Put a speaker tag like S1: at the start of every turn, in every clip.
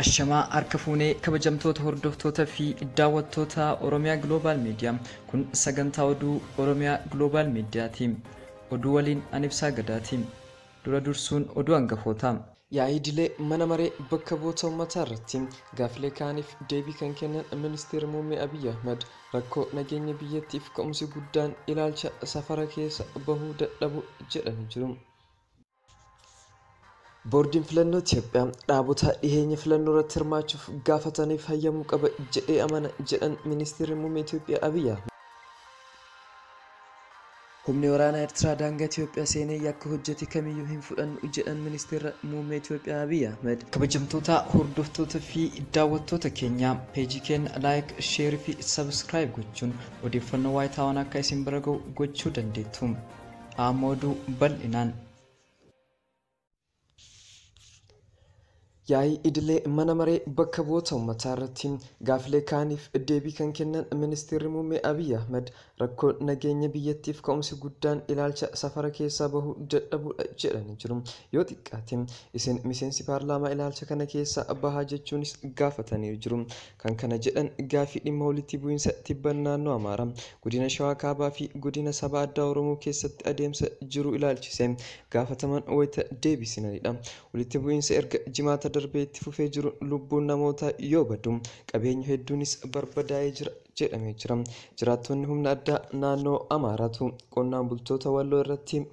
S1: Ashamaa harka fuunee kabajamtoota hordoftoota fi daawwattoota Oromiyaa Global Media. Kun sagantaa oduu Oromiyaa Global Mediaati. Oduu waliin ani Ibsaa Gadaati. Dura dursuun oduu hangafootaa. Yaa'ii idilee mana maree bakka bu'oota uummataa irratti gaaffilee ka'aniif deebii kan kennan Ministeerri Muummee Abiyyi Ahmad rakkoo nageenya biyyattiif ka'umsi guddaan ilaalcha safara keessa bahuu dadhabu jedhanii jiru. Boordiin filannoo Itoophiyaa dhaabota dhiheenya filannoo irratti hirmaachuuf gaafataniif hayyamuu qaba jedhee amana jedhan Ministeerri Muummee Itoophiyaa Abiyyi Ahmad. Humni waraanaa Eertiraa daangaa Itoophiyaa seenee yakka hojjete kamiyyuu hin fudhannu jedhan Ministeerri Muummee Itoophiyaa Abiyyi Ahmad. Kabajamtoota hordoftoota fi daawwattoota keenya peejii keenya like, share fi subscribe gochuun odeeffannoo waayitaawwan akka isin bira ga'u gochuu dandeettu. Amma oduu bal'inaan. Yaa'ii idilee mana maree bakka bu'oota uummataa irratti gaaffilee ka'aniif deebii kan kennan Ministeerri Muummee Abiyyi Ahmad rakkoo nageenya biyyattiif ka'umsi guddaan ilaalcha safara keessaa bahuu dadhabuudha jedhanii jiru. Yoo xiqqaate isin miseensi paarlaamaa ilaalcha kana keessaa bahaa jechuunis gaafatanii jiru. Kan kana jedhan gaaffii dhimma walitti bu'iinsa tibban naannoo Amaaraa, godina Shawaa Kaabaa fi godina Saba Addaa Oromoo keessatti adeemsa jiru ilaalchise gaafataman wayita deebisinanidha. Walitti bu'iinsa erga jimaata darbee itti fufee jiru lubbuun namootaa yoo badu qabeenya hedduunis barbadaa'ee jira jedhamee jira. Jiraattonni humna addaa naannoo Amaaraatu qonnaan bultoota Walloo irratti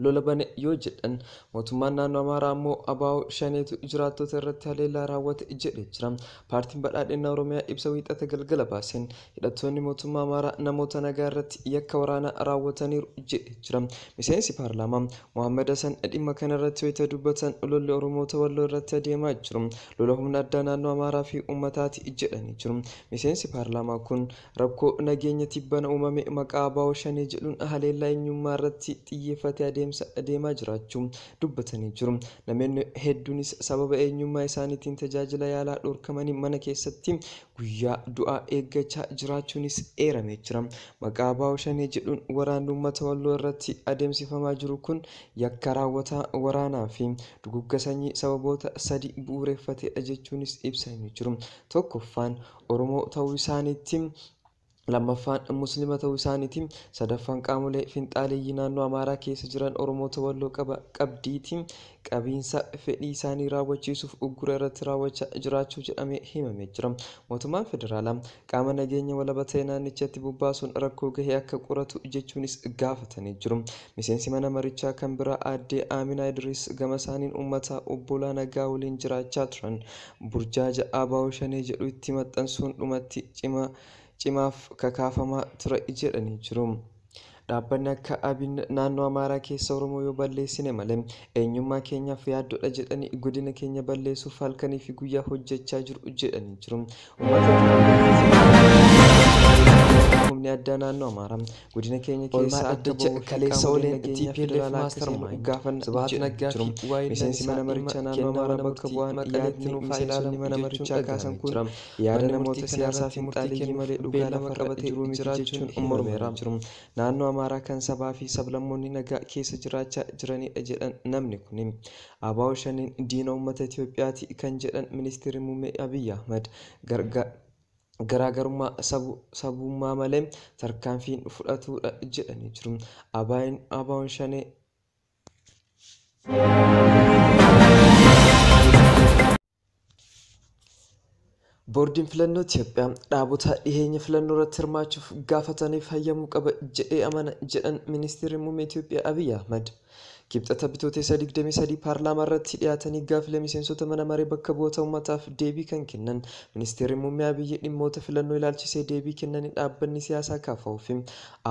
S1: lola bane yoo jedhan mootummaan naannoo Amaaraa ammoo ABO shaneetu jiraattota irratti haleellaa raawwate jedhee jira. Paartiin badhaadhina Oromiyaa ibsa wiixata galgala baaseen hidhattoonni mootummaa Amaaraa namoota nagaa irratti yakka waraanaa raawwataniiru jedhee jira. Miseensi paarlaamaa Mohaammed Hassan dhimma kana irratti wayita dubbatan lolli Oromoota Walloo irratti adeemaa jiru lola humna addaa naannoo Amaaraa fi uummataati jedhanii jiru. Miseensi paarlaamaa kun rakkoo nageenya tibbana uumame maqaa ABO shanee jedhuun haleellaa eenyummaa irratti xiyyeeffatee adeemaa jiraachuu dubbatanii jiru. Namoonni hedduunis sababa eenyummaa isaaniitiin tajaajila yaalaa dhorkamanii mana keessatti guyyaa du'aa eeggachaa jiraachuunis eeramee jira. Maqaa ABO shanee jedhuun waraanni uummata Walloo irratti adeemsifamaa jiru kun yakka raawwataa waraanaa fi dugugga sanyii sababoota sadi bu'uureffatedha jechuunis ibsanii jiru. Tokkoffaan Oromoo ta'uu isaaniitti, lammaffaan Musliima ta'uu isaaniiti, sadaffaan qaamolee finxaaleeyyii naannoo Amaaraa keessa jiran Oromoota Walloo qabdiiti qabiinsa fedhii isaanii raawwachiisuuf uggura irratti raawwachaa jiraachuu jedhamee himamee jira. Mootummaan federaalaa qaama nageenya walaba ta'e naannichatti bobbaasuun rakkoo gahee akka qoratu jechuunis gaafatanii jiru. Miseensi mana marichaa kan biraa aaddee Aaminaa Idris gama isaaniin uummata obbolaa nagaa waliin jiraachaa turan burjaaja ABO shanee jedhu itti maxxansuun dhumatti cimaaf kakaafamaa ture jedhanii jiru. Dhaabbanni akka Abiin naannoo Amaaraa keessa Oromoo yoo balleessine malee eenyummaa keenyaaf yaaddoodha jedhanii godina keenya balleessuuf halkanii fi guyyaa hojjechaa jiru jedhanii jiru. Humni addaa naannoo Amaaraa godina keenya keessa akka bahu kaleessa oleen TPLF mastermind gaafanna Sibahat Naggaa fi miseensi mana marichaa naannoo Amaaraa bakka bu'aan yaadni miseensonni mana marichaa kaasan kun yaada namoota siyaasaa fi finxaaleeyyii malee dhugaa lafa qabatee jiru miti jechuun mormeera. Naannoo Amaaraa kan sabaa fi sablammoonni nagaa keessa jiraachaa jiranidha jedhan namni kun. ABO shaniin diina uummata Itoophiyaati kan jedhan Ministeerri Muummee Abiyyi Ahmad garaagarummaa sabummaa malee tarkaanfiin fudhatudha jedhanii jiru. ABO'n shanee Boordiin filannoo Itoophiyaa dhaabota dhiheenya filannoo irratti hirmaachuuf gaafataniif hayyamuu qaba jedhee amana jedhan Ministeerri Muummee Itoophiyaa Abiyyi Ahmad. Kibxata bitootessa 23 paarlaamaa irratti dhiyaatanii gaaffilee miseensota mana maree bakka bu'oota uummataaf deebii kan kennan Ministeerri Muummee Abiyyi dhimmoota filannoo ilaalchisee deebii kennanii dhaabbanni siyaasaa KFO fi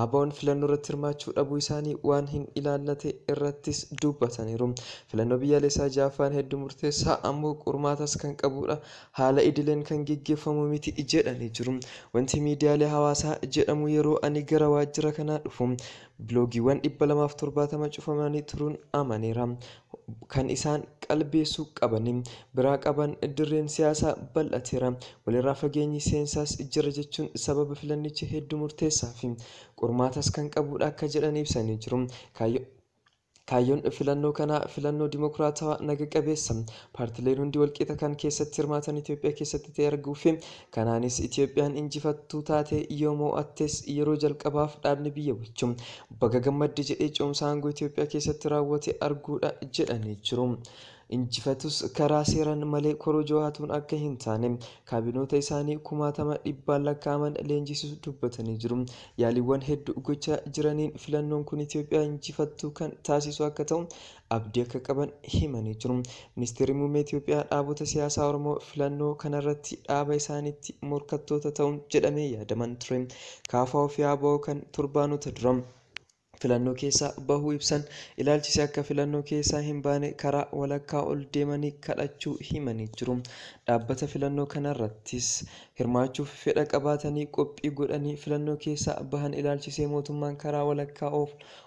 S1: ABO'n filannoo irratti hirmaachuu dhabuu isaanii waan hin ilaallate irrattis dubbataniiru. Filannoo biyyaalessaa ja'affaan hedduu murteessaa ammoo qormaatas kan qabudha. Haala idileen kan geggeeffamu miti jedhanii jiru. Wanti miidiyaalee hawaasaa jedhamu yeroo ani gara waajjira kanaa dhufu Biloogiiwwan 270 cufamanii turuun amaneera. Kan isaan qalbeessuu qabanii biraa qaban dirreen siyaasaa bal'ateera. Walirraa fageenyi seensaas jira jechuun sababa filannichi hedduu murteessaa fi qormaatas kan qabudha akka jedhan ibsanii jiru. Kaayyoon filannoo kanaa filannoo dimokiraatawaa naga qabeessa paartileen hundi walqixa kan keessatti hirmaatan Itoophiyaa keessatti ta'e arguu fi kanaanis Itoophiyaan injifattuu taate yoo mo'attes yeroo jalqabaaf dhaabni biyya bulchu baga gammadde jedhee ce'umsa aangoo Itoophiyaa keessatti raawwate arguudha jedhanii jiru. Injifatus karaa seeraan malee korojoo hatuun akka hin taane kaabinoota isaanii kumaatama dhibbaan lakkaa'aman leenjisuu dubbatanii jiru. Yaaliiwwan hedduu gochaa jiraniin filannoon kun Itoophiyaa injifattuu kan taasisu akka ta'u abdii akka qaban himanii jiru. Ministeerri muummee Itoophiyaa dhaabota siyaasaa Oromoo filannoo kanarratti dhaaba isaaniitti morkattoota ta'uun jedhamee yaadaman ture. KFO fi ABO kan torbaanota dura filannoo keessaa bahuu ibsan ilaalchise akka filannoo keessaa hin baane karaa walakkaa ol deemanii kadhachuu himanii jiru. Dhaabbata filannoo kanarrattis hirmaachuuf fedha qabaatanii qophii godhanii filannoo keessaa bahan ilaalchisee mootummaan karaa walakkaa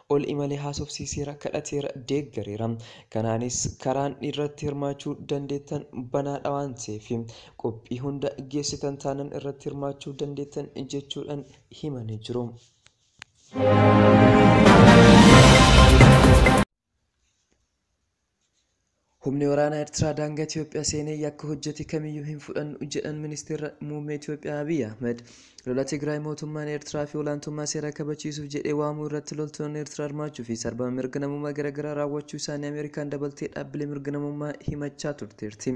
S1: ol imalee haasofsiiseera, kadhateera, deeggareera. Kanaanis karaan irratti hirmaachuu dandeettan banaadha waan ta'eef qophii hunda geessitan taanan irratti hirmaachuu dandeettan jechuudhaan himanii jiru. Humni waraanaa Eertiraa daangaa Itoophiyaa seenee yakka hojjete kamiyyuu hin fudhannu jedhan ministeerri muummee Itoophiyaa Abiy Ahmed. Lola Tigraay mootummaan Eertiraa fi olaantummaa seeraa kabachiisuuf jedhee waamuu irratti loltoonni Eertiraa hirmaachuu fi sarbama mirga namummaa garaagaraa raawwachuu isaanii Ameerikaan dabaltee dhaabbilee mirga namummaa himachaa turteerti.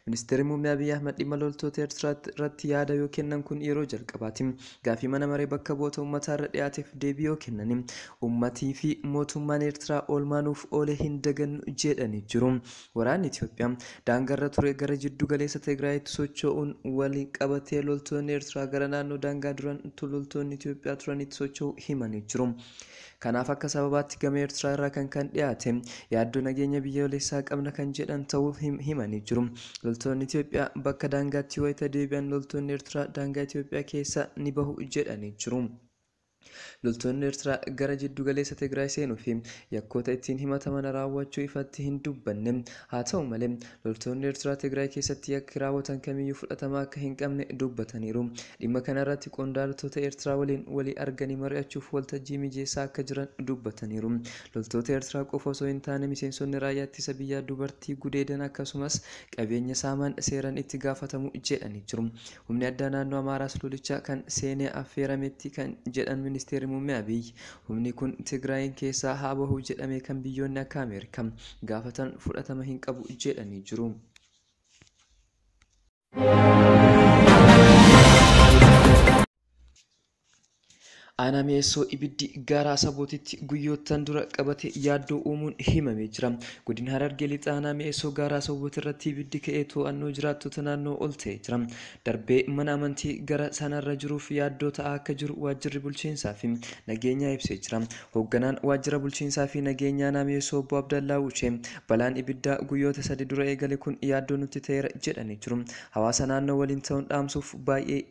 S1: Ministeerri muummee Abiy Ahmed dhimma loltoota Eertiraa irratti yaada yoo kennan kun yeroo jalqabaati. Gaaffii mana maree bakka bu'oota uummataa irra dhiyaateef deebii yoo kennan uummatii fi mootummaan Eertiraa oolmaanuuf oole hin dagannu jedhanii jiru. Waraanni Itoophiyaa daangarra ture gara jiddu galeessa Tigraayitti socho'uun waliin qabatee loltoonni Eertiraa gara naannoo daangaa duran loltoonni Itoophiyaa turanitti socho'uu himanii jiru. Kanaaf akka sababaatti gama Eertiraa irraa kan dhiyaate yaaddoo nageenya biyyoolessaa qabna kan jedhan ta'uu himanii jiru. Loltoonni Itoophiyaa bakka daangaatti wayita deebi'an loltoonni Eertiraa daangaa Itoophiyaa keessa ni bahu jedhanii jiru. Loltoonni Eertiraa gara jiddu galeessa Tigraay seenuu fi yakkoota ittiin himataman raawwachuu ifatti hin dubbanne. Haa ta'u malee loltoonni Eertiraa Tigraay keessatti yakki raawwatan kamiyyuu fudhatama akka hin qabne dubbataniiru. Dhimma kanarratti qondaaltota Eertiraa waliin walii arganii mari'achuuf waltajjii mijeessaa akka jiran dubbataniiru. Loltoota Eertiraa qofa osoo hin taane miseensonni raayyaa ittisa biyyaa dubartii gudeedan akkasumas qabeenya saaman seeraan itti gaafatamu jedhanii jiru. Humni addaa naannoo Amaaraas lolicha kan seenee affeerametti kan jedhan ministeerri muummee Abiy humni kun Tigraayin keessaa haa bahu jedhamee kan biyyoonni akka Ameerikaa gaafatan fudhatama hin qabu jedhanii jiru. Aanaa Mi'eessoo ibiddi gaara Asabootitti guyyoottan dura qabate yaaddoo uumuun himamee jira. Godina Harargee Lixaa Aanaa Mi'eessoo gaara Asaboot irratti ibiddi ka'ee to'annoo jiraattota naannoo ol ta'ee jira. Darbee mana amantii gara sanarra jiruuf yaaddoo ta'aa akka jiru waajjirri bulchiinsaa fi nageenyaa ibsee jira. Hoogganaan waajjira bulchiinsaa fi nageenyaa Aanaa Mi'eessoo obbo Abdallaa Wuchee balaan ibiddaa guyyoota sadi dura eegale kun yaaddoo nutti ta'eera jedhanii jiru. Hawaasa naannoo waliin ta'uun dhaamsuuf baay'ee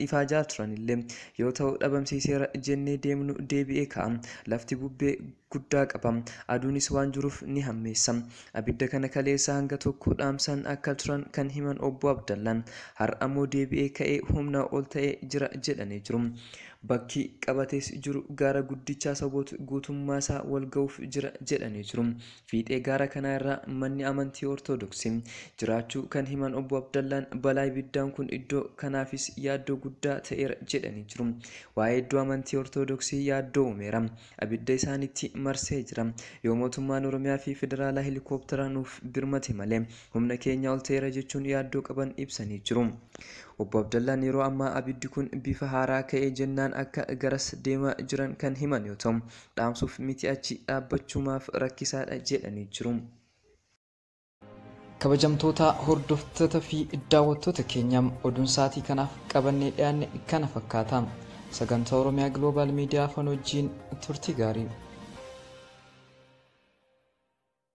S1: ifaajaa turanillee yoo ta'u dhabamsiisee jennee deemnu deebi'ee ka'a. Lafti bubbee guddaa qaba. Aduunis waan jiruuf ni hammeessa. Abidda kana kaleessa hanga tokko dhaamsan akka turan kan himan obbo Abdallaan har'a ammoo deebi'ee ka'ee humna ol ta'ee jira jedhanii jiru. Bakki qabatees jiru gaara guddicha Asaboot guutummaa isaa wal ga'uuf jira jedhanii jiru. Fiixee gaara kanaa irraa manni amantii Ortodoksii jiraachuu kan himan obbo Abdallaan balaa ibiddaan kun iddoo kanaafis yaaddoo guddaa ta'eera jedhanii jiru. Waa'ee iddoo amantii Ortodoksii yaaddoo uumeera. Abidda isaanitti marsee jira. Yoo mootummaan Oromiyaa fi Federaalaa heelikooptara nuuf birmate malee humna keenya ol ta'eera jechuun yaaddoo qaban ibsanii jiru. Obbo Abdallaan yeroo ammaa abiddi kun bifa haaraa ka'ee jennaan akka garas deemaa jiran kan himan yoo ta'u dhaamsuuf miti achi dhaabbachuumaaf rakkisaadha jedhanii jiru. Kabajamtoota hordoftoota fi daawwattoota keenya oduun sa'aatii kanaaf qabannee dhiyaanne kana fakkaata. Sagantaa Oromiyaa Global Miidiyaa afaan wajjin turtii gaarii.